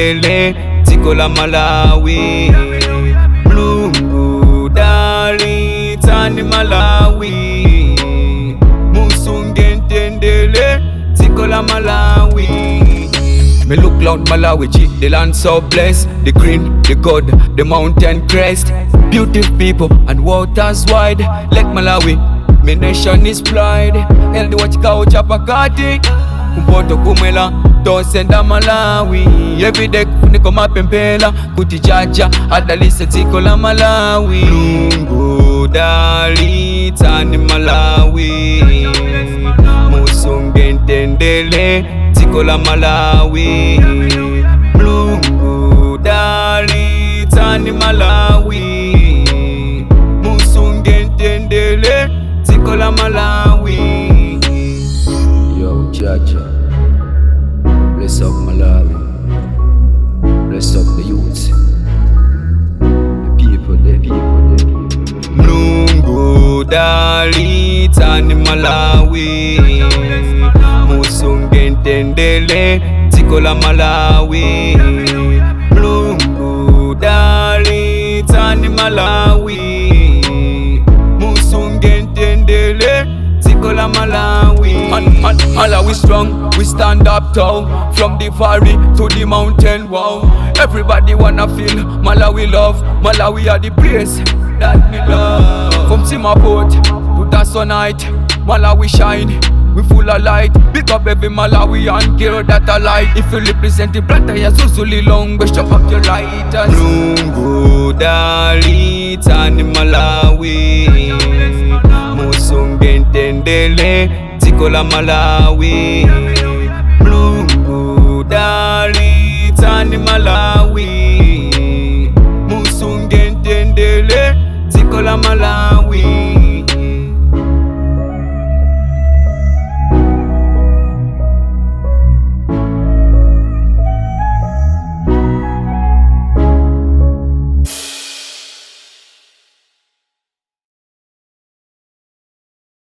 mtendele dziko la Malawi. Mulungu dalitsani Malawi, musunge mtendele dziko la Malawi. Me look round Malawi, G, the land so blessed. The green, the gold, the mountain crest. Beautiful people and waters wide. Lake Malawi, me nation is pride. Eld wa chigawo cha pakati, kumpoto kumwera, tonse nda Malawi. Everyday kufuniko mapemphera kuti Jah Jah adalitse dziko la Malawi. Mulungu dalitsani Malawi, musunge mtendele dziko la Malawi. Mulungu dalitsani Malawi, musunge mtendele dziko la Malawi. Yo, Jah Jah, bless up Malawi, bless up the youth, the people, the people, the people. Mulungu dalitsani Malawi, musunge mtendele dziko la Malawi. Mulungu dalitsani Malawi, musunge mtendele dziko la Malawi. Malawi strong, we stand up tall. From the valley to the mountain, wow. Everybody wanna feel Malawi love. Malawi are the place that me love. From Simaport to Tanzanite, Malawi shine, we full of light. Big up every Malawian girl that I like. If you represent the Blantyre, Mzuzu, Lilongwe, show up your lighters. Mulungu dalitsani Malawi, musunge mtendele dziko la Malawi.